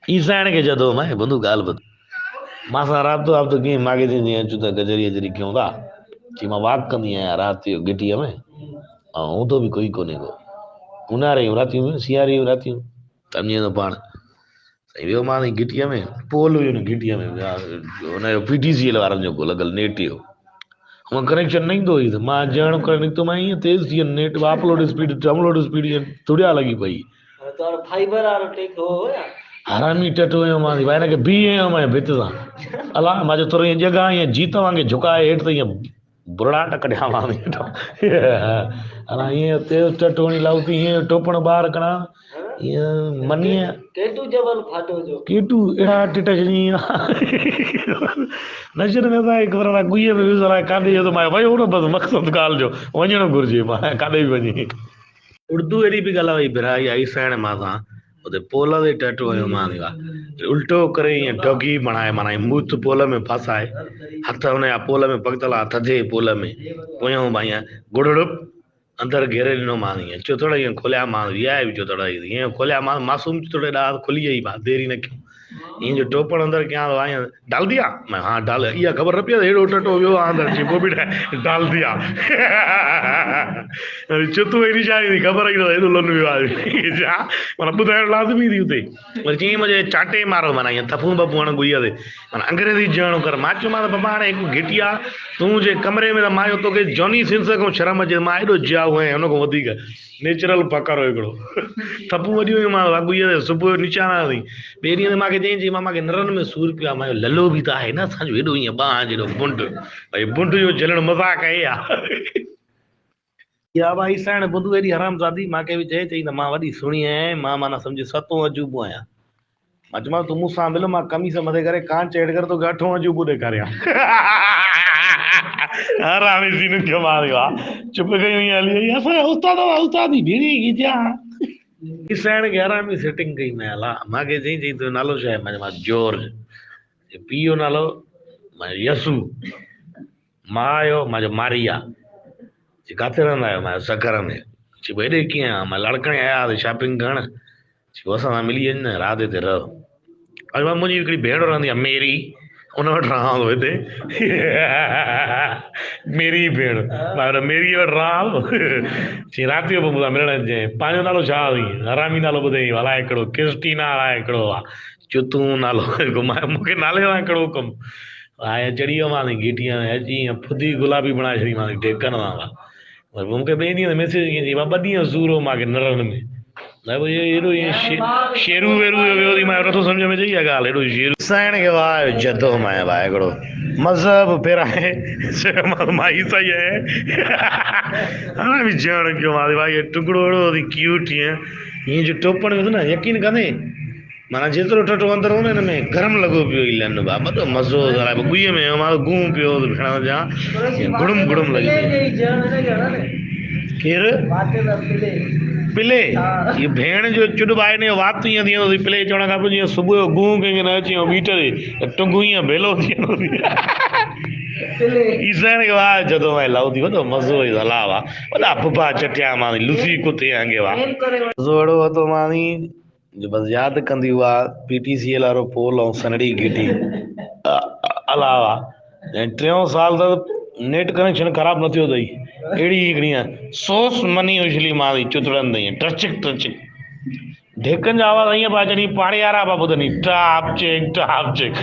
عيسائڻ کي چئي ٿو مائي بندو ڳالهه ٻڌ. مان سان رابطو وابطو ڪيئي ماڳهين چئي جيئن اچون ٿا ڪچهري وچهري ڪيون ٿا. چي مان واڪ ڪندي آهيان رات جو گهٽيء ۾ ۽ هوندو به ڪوئي ڪونهي ڪو. اونهاري جون راتيون هيون سياري جون راتيون سمجهين ٿو پاڻ. سائين ويو مان گهٽيء ۾ پول هيو نه گهٽيء ۾ هن جو پي ٽي سي ايل وارن جو ڪو لڳل نيٽ جو. هونء ڪنيڪشن نه ايندو هيس مان جهڻ ڪري نڪتو مان ائين تيز ٿي ويو net upload speed download speed ائين ڌڙيا لڳي پئي. فائبر وارو ٽيڪ هو يا؟ حرامي ٽٽ هيو مان ڀائي هن کي بيهه هنيو مان ڀت سان الا مان چيو ٿورو ائين ڄڳا ائين جيت وانگي جهڪائي هيٺ ته ائين برڙاٽ ڪڍيان مان هيٺان الا ائين تيز ٽٽ هڻي لاهوتي ائين ٽوپڻ ٻاهر ڪڍان ائين منيء ڪيٽو جبل ڦاٽو جو ڪيٽو اهڙا ٽٽ ڇڏيائين نشر ۾ اسان هڪ ڀيرو گوئي ۾ ويس الائي ڪاڏي ويو ته مان ويو نه بس مقصد ڳالهه جو وڃڻ گهرجي مان ڪاڏي به وڃي. اردو اهڙي به ڳالهه هئي ڀرا اها عيسائڻ مان سان اتي پول تي ٽيٽو هنيو مان الٽو ڪري ائين ڊوگي بڻائي معنيٰ ائين موت پول ۾ ڦاسائي هٿ هن جا پول ۾ پڪتل ها ٿڌي پول ۾ پويان به ائين گڙڙپ اندر گهيري ڏنو مان ائين چوٿڙ ائين کوليا مان وي آء پي چوٿڙ ائين کوليا مان معصوم چوٿڙ ايڏا کلي وئي مان دير ئي نه ڪيون ائين جو ٽوپڻ اندر ڪيان ته ائين ڊال ديا مان ها ڊال اها خبر نه پئي ته اهڙو ٽٽو ويو آهي اندر چي پوء به ڊال ديا چتو ۽ نشاني ٿي خبر ئي نه ايڏو لن ويو آهي ڇا معنيٰ ٻڌائڻ لازمي ٿي اتي وري چيائين منهنجي چاٽي مارو معنيٰ ائين ٿڦون بڦون هڻ گوئي تي معنيٰ انگريزي جهڙو ڪر مان چيومانس بابا هاڻي هڪ گهٽي آ تون جي ڪمري ۾ ته مان چيو توکي جاني سنس کان شرم اچي مان ايڏو جيائو آهيان هن کان وڌيڪ نيچرل پڪر هو هڪڙو ٿڦون وڏيون هيون مان واڳوئي تي صبح جو نشان آيو ٻئي ڏينهن تي مانکي چيائين چي مان مانکي نرن ۾ سور پيو آهي مان چيو للو به ته آهي نه اسان جو ايڏو ائين ٻانهن جيڏو بنڊ ڀئي بنڊ جو جهلڻ مذاق آهي يا اها ڀائي سائڻ ٻڌو ايڏي حرامزادي مانکي به چئي چئي ته مان وڏي سهڻي آهيان مان معنيٰ سمجهه ستون عجوبو آهيان مان چيومانس تون مون سان مل مان قميص مٿي ڪري ڪانچ هيٺ ڪري توکي اٺون عجوبو ڏيکاريان. حرامي سينو کي ماريو آ چپ ڪيون ائين هلي وئي اسان جا استاد هئا استاد جي ڀيڻي کي چيا. سائڻ کي حرامي سيٽنگ ڪئي مين الا مانکي چئي چئي تنهنجو نالو ڇا آهي مان چيومانس جارج چي پيء جو نالو مان چيو يسوع ماء جو مان چيو ماريا چي ڪاٿي رهندا آهيو مان چيو سکر ۾ چي پوء هيڏي ڪيئن آيا مان لاڙڪاڻي آيا هئاسين شاپنگ ڪرڻ چي پوء اسان سان ملي وڃ نه رات هتي رهه. اڄ مان منهنجي هڪڙي ڀيڻ رهندي آهي ميري ان وٽ رهان ٿو هتي ميري ڀيڻ مان ميري وٽ رهان ٿو چي رات جو به مون سان ملڻ اچجانء پنهنجو نالو ڇا اٿئي حرامي نالو ٻڌائين الائي ڪهڙو ڪرسٽينا الائي ڪهڙو آ چتون نالو مون کي نالي سان ڪهڙو ڪم آء چڙهي ويو مانس گهٽيء ۾ اچي ائين ڦدي گلابي بڻائي ڇڏي مانس ڍيڪن سان وري پوء مونکي ٻئي ڏينهن تي ميسيج ڪيائين چي ٻه ڏينهن سور هو مانکي نرن ۾ ايڏو ائين شيرو ويرو ويو ٿي مان نٿو سمجهه ۾ اچي اها ڳالهه ايڏو شيرو سائڻ کي واهه جو جدو مان ڀاء هڪڙو مذهب ڦيرائي چيومانس مان عيسائي آهيان هاڻي به جهڻ ڪيو مانس ڀاء اهو ٽڪڙو اهڙو ٿي ڪيوٽ ائين ائين جو ٽوپڻ وڌو نه يقين ڪندين معنيٰ جيترو ٽٽو اندر هو نه ان ۾ گرم لڳو پيو هي لن با وڏو مزو هو ذرا ڳوئي ۾ هيو مان گون پيو هوس ڀيڻ جا گڙم گڙم لڳي پئي ڪير پلي هي ڀيڻ جو چڏ ڀائي نه وات ائين ٿي ويندو پلي چوڻ کان پوء جيئن صبح جو گون ڪنهن کي نه اچي ۽ ٻيٽ تي ته ٽنگون ائين ڀيلو ٿي ويندو عيسائڻ کي واهه جدو مان لائو ٿي وڏو مزو هيس الله واهه وڏا ڦڦا چٽيا مان لسي ڪتي وانگي واهه مزو اهڙو هتو مان جو بس ياد ڪندي اها پي ٽي سي ايل وارو پول ۽ سنهڙي گهٽي علاوه ۽ ٽيون سال ته نيٽ ڪنيڪشن خراب نه ٿيو اٿئي اهڙي هڪڙي سوس مني اڇلي ماري چتڙن تائين ٽرچڪ ٽرچڪ ڍيڪن جا آواز ائين پيا اچن پاڙي وارا پيا ٻڌن ٽاپ چيڪ ٽاپ چيڪ.